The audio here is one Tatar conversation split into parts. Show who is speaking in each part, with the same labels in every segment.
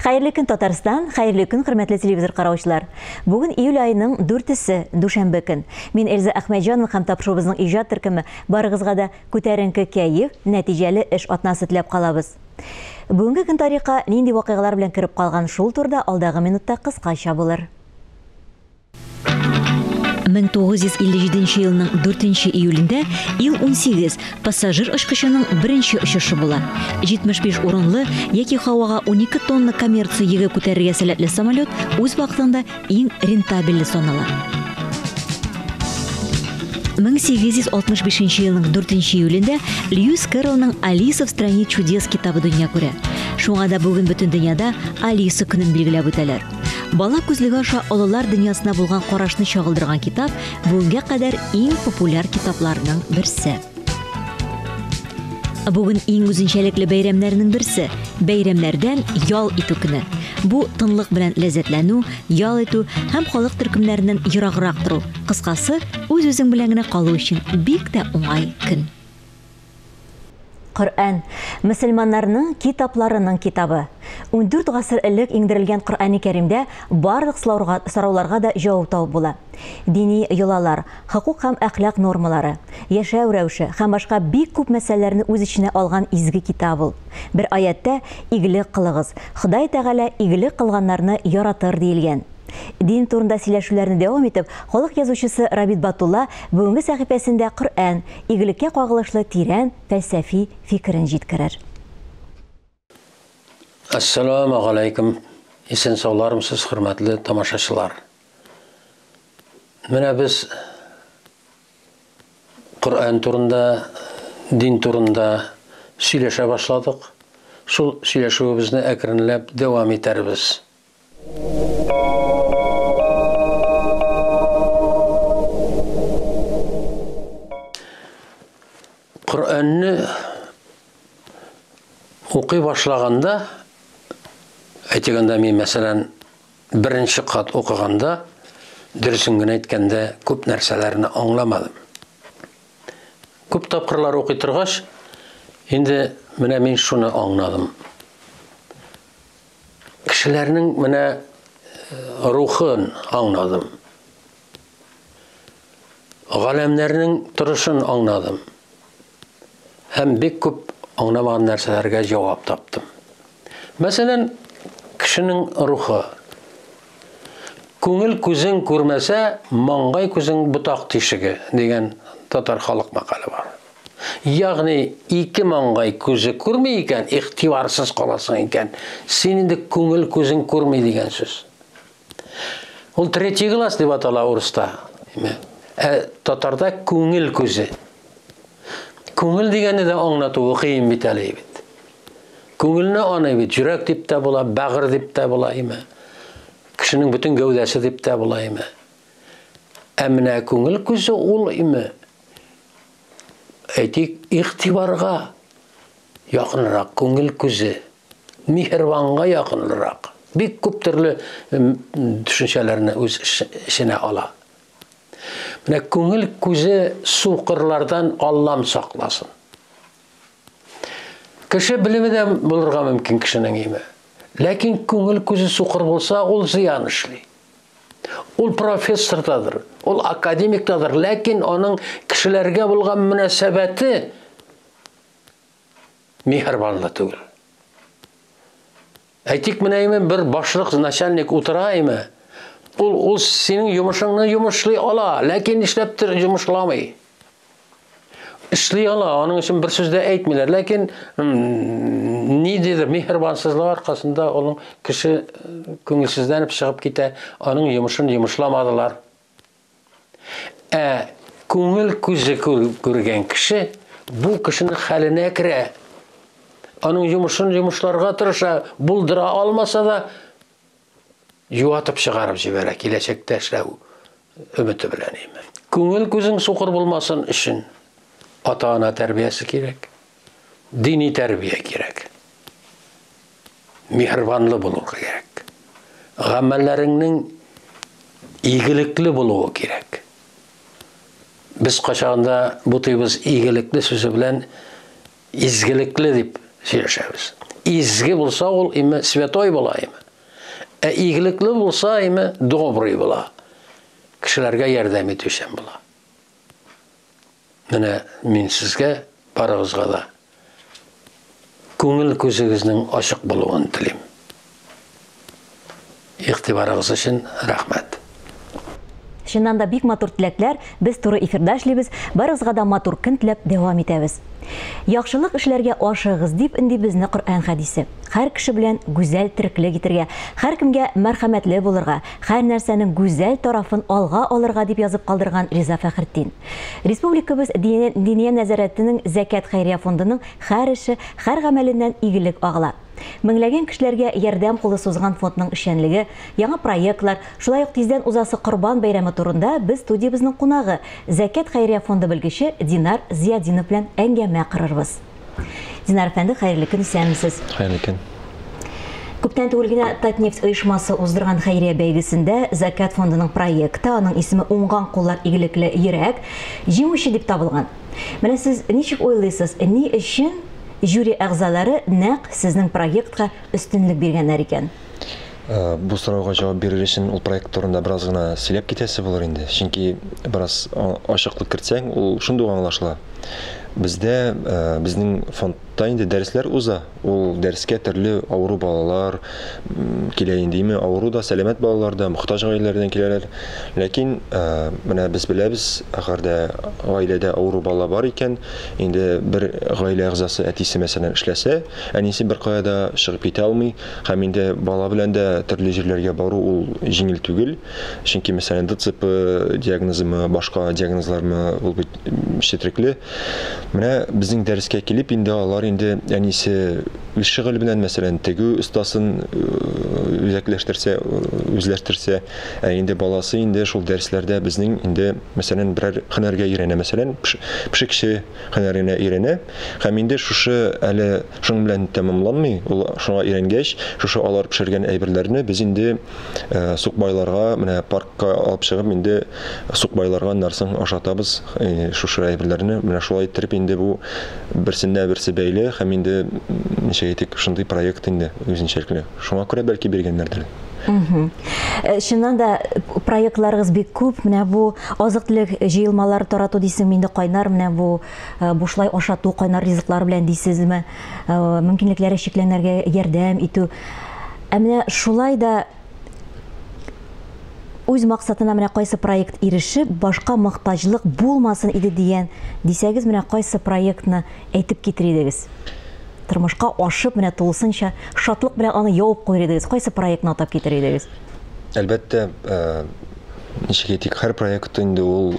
Speaker 1: Хәерле көн, Татарстан, хәерле көн, хөрмәтле телевизор караучылар. Бүген июль аеның дүртесе, дүшәмбе көн. Мин Эльза Әхмәтҗанова һәм тапшыруыбызның иҗат төркеме барыгызга да күтәренке кәеф, нәтиҗәле эш атнасы теләп калабыз. Бүгенге көн тарихка нинди вакыйгалар белән кереп калган, шул турыда алдагы минутта кыскача булыр. 1957 елның 4 июлендә Ил-18 пассажир очкычының беренче очышы була. 75 урынлы яки һавага 12 тонна коммерция йөге күтәрергә сәләтле самолет үз вакытында иң рентабельле санала. 1865 елның 4 июлендә Льюис Кэрроллның «Алиса в стране чудес» китабы дөнья күрә. Шуңа да бүген бөтен дөньяда Алиса көнен билгеләп үтәләр. Бала күзлеге аша олылар дөньясына булган карашны чагылдырган китап бүгенгә кадәр иң популяр китапларның берсе. Бүген иң үзенчәлекле бәйрәмнәрнең берсе бәйрәмнәрдән ял итү көне. Бу тынлык белән ләззәтләнү, ял итү һәм халык төркемнәреннән ераграк тору. Кыскасы, үз-үзең белән генә калу өчен бик тә уңай көн. Коръән, мөселманнарның китапларының китабы. 14 гасыр элек иңдерелгән Коръәни Кәримдә барлык сорауларга да җавап табып була. Дини йолалар, хокук һәм әхлак нормалары, яшәү рәвеше һәм башка бик күп мәсьәләләрне үз эченә алган изге китап ул. Бер аятьтә игелек кылыгыз, Ходай Тәгалә игелек кылганнарны яратыр диелгән. Дин турында сөйләшүләрне дәвам итеп, халык язучысы Рабит Батулла бүгенге сәхифәсендә Коръән, игелеккә кагылышлы тирән фәлсәфи фикерен җиткерер.
Speaker 2: Әссәламү галәйкүм! Исән-саулармысыз, хөрмәтле тамашачылар! Менә без Коръән турында, дин турында сөйләшә башладык. Шул сөйләшүебезне әкренләп дәвам итәрбез. Коръәнне укый башлаганда, әйтик анда мин, мәсәлән, беренче кат укыганда, дөресен генә әйткәндә, күп нәрсәләрне аңламадым. Күп тапкырлар укый торгач, инде менә мин шуны аңладым. Кешеләрнең менә рухын аңладым. Галәмнәрнең торышын аңладым. Һәм бик күп аңламаган нәрсәләргә җавап таптым. Мәсәлән, кешенең рухы. Күңел күзең күрмәсә, маңгай күзең ботак тишеге дигән татар халык мәкале бар. Ягъни ике маңгай күзе күрми икән, игътибарсыз каласың икән, син инде күңел күзең күрми дигән сүз. Ул третий глаз дип атала урыста. Ә татарда күңел күзе. Күңел дигәнне дә аңлатуы кыен бит әле бит. Күңелне аны бит йөрәк дип тә була, бәгырь дип тә була име. Кешенең бөтен гәүдәсе дип тә була име. Ә менә күңел күзе ул име. Әйтик, игътибарга якынрак, күңел күзе, миһербанга якынрак. Бик күп төрле төшенчәләрне үз эченә ала. Менә күңел күзе сукырлардан Аллам сакласын. Кеше белеме дә булырга мөмкин кешенең име. Ләкин күңел күзе сукыр булса, ул зыян эшли. Ул профессор дадыр, ул академик тадыр, ләкин аның кешеләргә булган мөнәсәбәте миһербанлы түгел. Әйтик, менә име бер башлык, начальник утыра име, ул синең йомышыңны йомышлый ала, ләкин нишләптер йомышламый. Эшли ала, аның өчен бер сүз дә әйтмиләр, ләкин ниндидер миһербансызлык аркасында аның кеше күңелсезләнеп чыгып китә, аның йомышын йомышламадылар. Ә күңел күзе күргән кеше бу кешенең хәленә керә. Аның йомышын йомышларга тырыша, булдыра алмаса да юатып чыгарып җибәрә киләчәктә эшләү өмете белән име. Күңел күзең сукыр булмасын өчен ата-ана тәрбиясе кирәк, дини тәрбия кирәк, миһербанлы булу кирәк, гамәлләреңнең игелекле булуы кирәк. Без кайчагында бутыйбыз игелекле сүзе белән изгелекле дип сөйләшәбез. Изге булса ул име святой була име. Ә игелекле булса име добрый була. Кешеләргә ярдәм итүчән була. Менә мин сезгә барыгызга да күңел күзегезнең ачык булуын телим. Игътибарыгыз өчен рәхмәт.
Speaker 1: Чыннан да бик матур теләкләр. Без туры эфирда эшлибез. Барыгызга да матур көн теләп дәвам итәбез. Яхшылык эшләргә ашыгыгыз, дип өнди безне Коръән хәдисе. Һәр кеше белән гүзәл тереклек итергә, һәркемгә мәрхәмәтле булырга, һәр нәрсәнең гүзәл тарафын алга алырга, дип язып калдырган Риза Фәхретдин. Республикабыз Диния нәзарәтенең Зәкят хәйрия фондының һәр эше, һәр гамәленнән игелек агыла. Меңләгән кешеләргә ярдәм кулы сузган фондның эшчәнлеге, яңа проектлар, шулай ук тиздән узасы Корбан бәйрәме турында без студиябезнең кунагы, Зәкят хәйрия фонды белгече Динар Зиятдинов белән әңгәмә корырбыз. Динар әфәнде, хәерле көн, исәнмесез.
Speaker 3: Хәерле көн.
Speaker 1: Күптән түгел генә Татнефть оешмасы уздырган хәйрия бәйгесендә Зәкят фондының проекты, аның исеме Уңган куллар игелекле йөрәк, җиңүче дип табылган. Менә сез ничек уйлыйсыз, ни өчен жюри әгъзалары нәкъ сезнең проектка өстенлек биргәннәр икән?
Speaker 3: Бу сорауга җавап бирер өчен ул проект турында бераз гына сөйләп китәсе булыр инде. Чөнки бераз ачыклык кертсәң, ул шундый ук аңлашыла. Бездә, безнең фондта инде дәресләр уза. Ул дәрескә төрле авыру балалар килә инде, име авыру да, сәламәт балалар да, мохтаҗ гаиләләрдән киләләр. Ләкин менә без беләбез, әгәр дә гаиләдә авыру бала бар икән, инде бер гаилә әгъзасы, әтисе мәсәлән, эшләсә, әнисе беркая да чыгып китә алмый һәм инде бала белән дә төрле җирләргә бару ул җиңел түгел. Чөнки мәсәлән ДЦП диагнозымы, башка диагнозлармы, ул бит четрекле. Менә безнең дәрескә килеп инде алар инде әнисе үз шөгыле белән, мәсәлән, тегү остасын үзәкләштерсә, үзләштерсә, ә инде баласы инде шул дәресләрдә безнең инде, мәсәлән, берәр һөнәргә өйрәнә, мәсәлән, пешекче һөнәренә өйрәнә. Һәм инде шушы әле шуның белән тәмамланмый, ул шуңа өйрәнгәч, шушы алар пешергән әйберләрне без инде сукбайларга, менә паркка алып чыгып инде сукбайларга аннан соң ашатабыз шушы әйберләрне. Менә шулай иттереп инде бу берсенә берсе бәйле һәм инде ничек әйтик, шундый проект инде үзенчәлекле. Шуңа күрә бәлки биргәннәрдер.
Speaker 1: Чыннан да проектларыгыз бик күп. Менә бу азык-төлек җыелмалары тарату дисеңме инде, кайнар, менә бу бушлай ашату, кайнар ризыклар белән дисезме, мөмкинлекләре чикләнәргә ярдәм итү. Ә менә шулай да үз максатына менә кайсы проект ирешеп, башка мохтаҗлык булмасын иде дигән дисәгез, менә кайсы проектны әйтеп китер идегез? Тормышка ашып, менә тулысынча шатлык белән аны явып куйыр идегез. Кайсы проектны атап китер идегез?
Speaker 3: Әлбәттә, ничек әйтик, һәр проект инде ул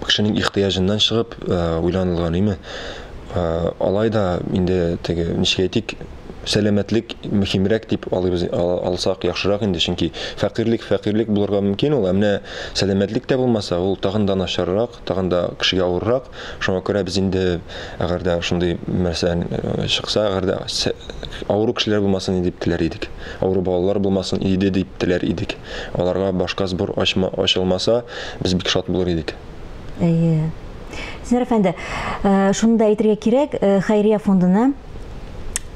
Speaker 3: кешенең ихтыяҗыннан чыгып уйланылган, име? Алай да инде теге, ничек әйтик, сәламәтлек мөһимрәк дип алыйбыз, алсак яхшырак инде, чөнки фәкыйрьлек фәкыйрьлек булырга мөмкин ул, ә менә сәламәтлек тә булмаса, ул тагын да начаррак, тагын да кешегә авыррак. Шуңа күрә без инде, әгәр дә шундый мәсәлән чыкса, әгәр дә авыру кешеләр булмасын иде дип теләр идек. Авыру балалар булмасын иде дип теләр идек. Аларга башка сбор ачылмаса, без бик шат булыр идек.
Speaker 1: Әйе. Синер әфәнде, шуны да әйтергә кирәк, хәйрия фондына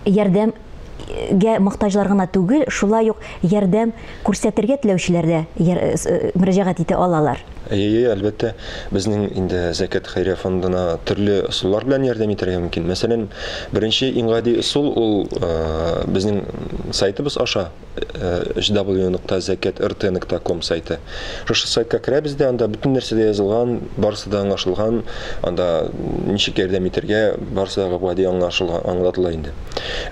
Speaker 1: ярдәмгә мохтаҗлар гына түгел, шулай ук ярдәм күрсәтергә теләүчеләр дә мөрәҗәгать итә алалар.
Speaker 3: Әйе, әлбәттә, безнең инде Зәкят хәйрия фондына төрле ысуллар белән ярдәм итәргә мөмкин. Мәсәлән, беренче иң гади ысул ул безнең сайтыбыз аша hw.zakat.rt.com сайты. Шушы сайтка керәбез дә, анда бөтен нәрсә дә язылган, барысы да аңлашылган, анда ничек ярдәм итәргә, барысы да гади аңлашылган, аңлатыла инде.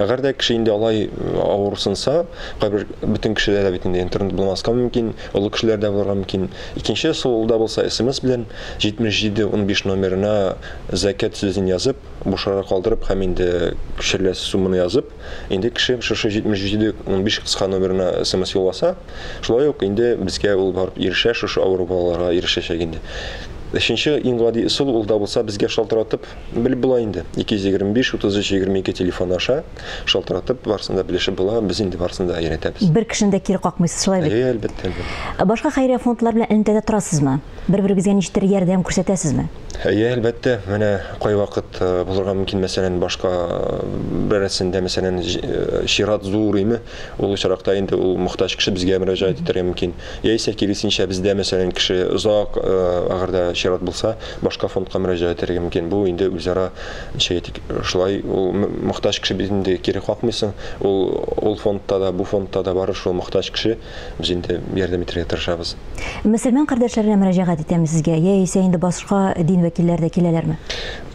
Speaker 3: Әгәр дә кеше инде алай авырсынса, кайбер бөтен кешедә дә бит инде интернет булмаска мөмкин, олы кешеләрдә булырга мөмкин. Икенче ысул ул да булса SMS белән 7715 номерына зәкят сүзен язып, бушарак калдырып һәм инде күчереләсе сумманы язып, инде кеше шушы 7715 кыска номерына SMS юлласа, шулай ук инде безгә ул барып ирешә, шушы авыру балаларга ирешәчәк инде. Өченче иң гади ысул ул да булса безгә шалтыратып белеп була инде. 225 33 22 телефон аша шалтыратып барысын да белешеп була. Без инде барысын да өйрәтәбез.
Speaker 1: Бер кешене дә кире какмыйсыз, шулай бит?
Speaker 3: Әйе, әлбәттә, әлбәттә.
Speaker 1: Башка хәйрия фондлар белән элемтәдә торасызмы? Бер-берегезгә ничектер ярдәм күрсәтәсезме?
Speaker 3: Әйе, әлбәттә. Менә кайвакыт булырга мөмкин, мәсәлән, башка берәрсендә, мәсәлән, чират зур име, ул очракта инде ул мохтаҗ кеше безгә мөрәҗәгать итәргә мөмкин. Яисә киресенчә, бездә, мәсәлән, кеше озак, әгәр дә чират булса, башка фондка мөрәҗәгать итәргә мөмкин. Бу инде үзара, ничек әйтик, шулай ул мохтаҗ кеше бит инде кире какмыйсың. Ул ул фондта да, бу фондта да бары шул мохтаҗ кеше. Без инде ярдәм итәргә тырышабыз.
Speaker 1: Мөселман кардәшләренә мөрәҗәгать итәме сезгә, яисә инде башка дин вәкилләре дә киләләрме?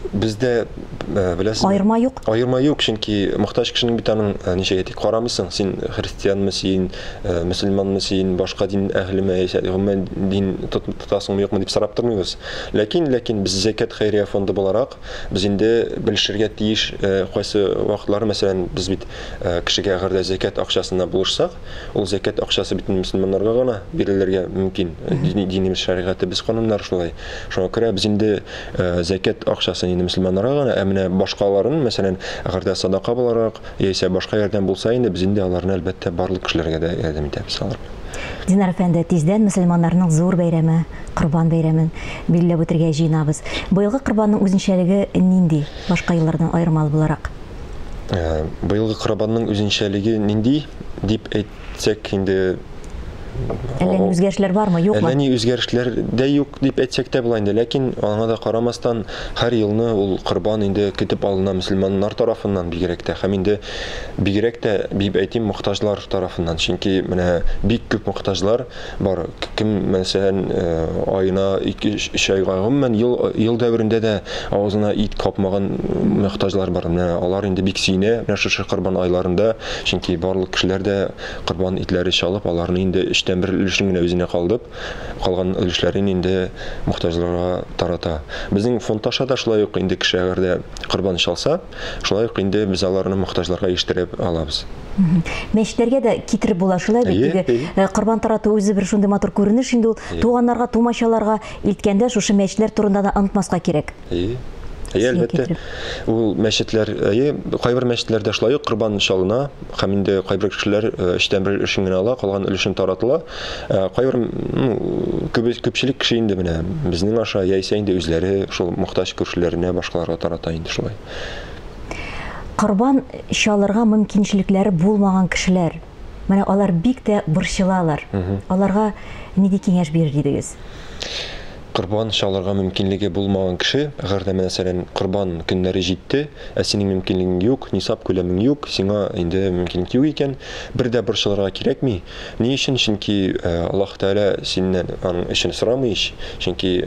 Speaker 3: Бездә, беләсезме?
Speaker 1: Аерма юк?
Speaker 3: Аерма юк, чөнки мохтаҗ кешенең бит аның, ничек әйтик, карамыйсың, син христианмы син, мөселманмы син, башка дин әһелеме, яисә гомумән дин тотасыңмы, юкмы дип сорап тормыйбыз. Ләкин, ләкин без Зәкят хәйрия фонды буларак, без инде белешергә тиеш, кайсы вакытлары, мәсәлән, без бит кешегә әгәр дә зәкят акчасына булышсак, Ул зәкят акчасы бит мөселманнарга гына бирелергә мөмкин. Динебез, шәригатебез кануннары шулай. Шуңа күрә без инде зәкят акчасын инде мөселманнарга гына, ә менә башкаларын, мәсәлән, әгәр дә садака буларак, яисә башка ярдәм булса инде, без инде аларны, әлбәттә, барлык кешеләргә дә ярдәм итәбез алар белән.
Speaker 1: Динар әфәнде, тиздән мөселманнарның зур бәйрәме, Корбан бәйрәмен билгеләп үтергә җыенабыз. Быелгы Корбанның үзенчәлеге нинди, башка еллардан аермалы буларак?
Speaker 3: Быелгы Корбанның үзенчәлеге нинди дип әйтсәк инде,
Speaker 1: Әллә ни үзгәрешләр бармы, юкмы?
Speaker 3: Әллә ни үзгәрешләр дә юк дип әйтсәк тә була инде. Ләкин аңа да карамастан, һәр елны ул корбан инде көтеп алына мөселманнар тарафыннан бигрәк тә. Һәм инде бигрәк тә, дип әйтим, мохтаҗлар тарафыннан. Чөнки менә бик күп мохтаҗлар Бар, кем, мәсәлән, аена, 2-3 айга, гомумән, ел, ел дәверендә дә авызына ит капмаган мохтаҗлар бар. Менә алар инде бик сөенә, менә шушы корбан айларында, чөнки барлык кешеләр дә корбан итләре чалып, аларны инде өчтән бер өлешен генә үзенә калдып, калган өлешләрен инде мохтаҗларга тарата. Безнең фонд аша да шулай ук инде кеше әгәр дә корбан чалса, шулай ук инде без аларны мохтаҗларга ирештереп алабыз.
Speaker 1: Мәчетләргә дә китереп була шулай бит. Теге корбан тарату үзе бер шундый матур күренеш инде ул. Туганнарга, тумачаларга илткәндә шушы мәчетләр турында да онытмаска кирәк.
Speaker 3: Әйе. Әйе, әлбәттә. Ул мәчетләр, әйе, кайбер мәчетләрдә шулай ук корбан чалына, һәм инде кайбер кешеләр өчтән бер өлешен генә ала, калган өлешен таратыла. Кайбер, ну, күпчелек кеше инде менә безнең аша яисә инде үзләре шул мохтаҗ күршеләренә, башкаларга тарата инде шулай.
Speaker 1: Корбан чалырга мөмкинчелекләре булмаган кешеләр, менә алар бик тә борчылалар. Аларга нинди киңәш бирер идегез?
Speaker 3: Корбан чалырга мөмкинлеге булмаган кеше, әгәр дә, мәсәлән, корбан көннәре җитте, ә синең мөмкинлегең юк, нисаб күләмең юк, сиңа инде мөмкинлек юк икән, бер дә борчылырга кирәкми. Ни өчен? Чөнки Аллаһ Тәгалә синнән аның өчен сорамый ич. Чөнки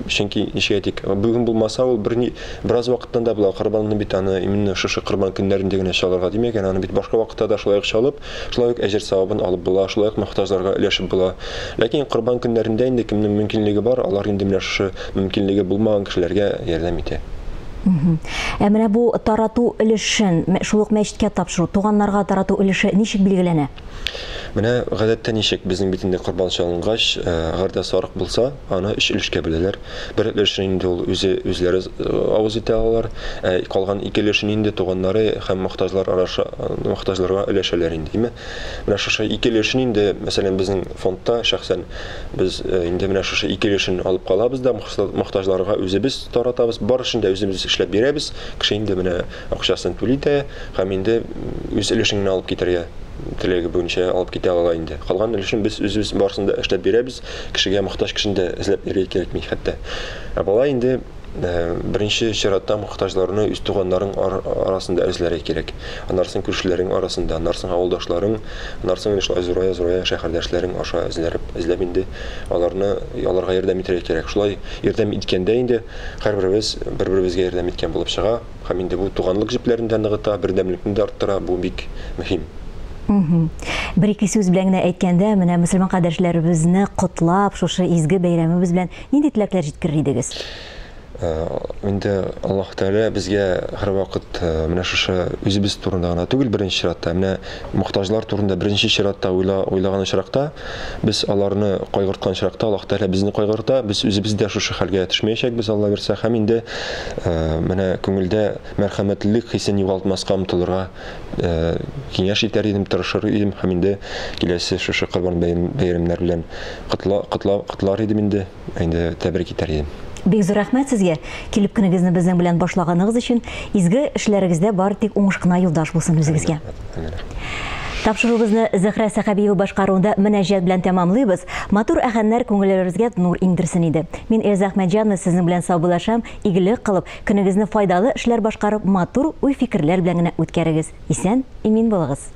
Speaker 3: чөнки ничек әйтик, бүген булмаса ул берни бераз вакыттан да була. Корбанны бит аны именно шушы корбан көннәрендә генә чалырга димәгән, аны бит башка вакытта да шулай ук чалып, шулай ук әҗер-савабын алып була, шулай ук мохтаҗларга өләшеп була. Ләкин корбан көннәрендә инде кемнең мөмкинлеге бар, алар инде менә шушы мөмкинлеге булмаган кешеләргә ярдәм итә.
Speaker 1: Ә менә бу тарату өлешен, шул ук мәчеткә тапшыру, туганнарга тарату өлеше ничек билгеләнә?
Speaker 3: Менә гадәттә ничек, безнең бит инде корбан чалынгач, әгәр дә сарык булса, аны өч өлешкә бүләләр. Бер өлешен инде ул үзе үзләре авыз итә алалар, ә калган ике өлешен инде туганнары һәм мохтаҗлар араша мохтаҗларга өләшәләр инде, димме? Менә шушы ике өлешен инде, мәсәлән, безнең фондта шәхсән без инде менә шушы ике өлешен алып калабыз да, мохтаҗларга үзебез таратабыз, бар эшен дә үзебез эшләп бирәбез. Кеше инде менә акчасын түли дә һәм инде үз өлешен генә алып китәргә теләге буенча алып китә ала инде. Калган өлешен без үзебез барысын да эшләп бирәбез. Кешегә мохтаҗ кешене дә эзләп йөрергә кирәкми хәтта. Ә бала инде беренче чиратта мохтаҗларны үз туганнарың арасында эзләргә кирәк. Аннары соң күршеләрең арасында, аннары соң авылдашларың, аннары соң инде шулай зурая-зурая шәһәрдәшләрең аша эзләреп, эзләп инде аларны, аларга ярдәм итәргә кирәк. Шулай ярдәм иткәндә инде һәрберебез бер-беребезгә ярдәм иткән булып чыга. Һәм инде бу туганлык җепләрен дә ныгыта, бердәмлекне дә арттыра, бу бик мөһим.
Speaker 1: Бер-ике сүз белән генә әйткәндә, менә мөселман кардәшләребезне котлап, шушы изге бәйрәмебез белән нинди теләкләр җиткерер идегез?
Speaker 3: Инде Аллаһ Тәгалә безгә һәрвакыт менә шушы үзебез турында гына түгел, беренче чиратта, менә мохтаҗлар турында беренче чиратта уйла, уйлаган очракта, без аларны кайгырткан очракта Аллаһ Тәгалә безне кайгырта, без үзебез дә шушы хәлгә төшмәячәкбез, Алла бирсә, һәм инде менә күңелдә мәрхәмәтлелек хисен югалтмаска омтылырга киңәш итәр идем, тырышыр идем һәм инде киләсе шушы Корбан бәйрәмнәр белән котла, котла, котлар идем инде. Инде тәбрик итәр идем.
Speaker 1: Бик зур рәхмәт сезгә, килеп көнегезне безнең белән башлаганыгыз өчен. Изге эшләрегездә бары тик уңыш кына юлдаш булсын үзегезгә. Тапшыруыбызны Зөһрә Сәхәбиева башкаруында мөнәҗәт белән тәмамлыйбыз. Матур әхәннәр күңелләребезгә нур иңдерсен иде. Мин Эльза Әхмәтҗанова сезнең белән саубуллашам. Игелек кылып, көнегезне файдалы эшләр башкарып, матур уй-фикерләр белән генә үткәрегез. Исән, имин булыгыз.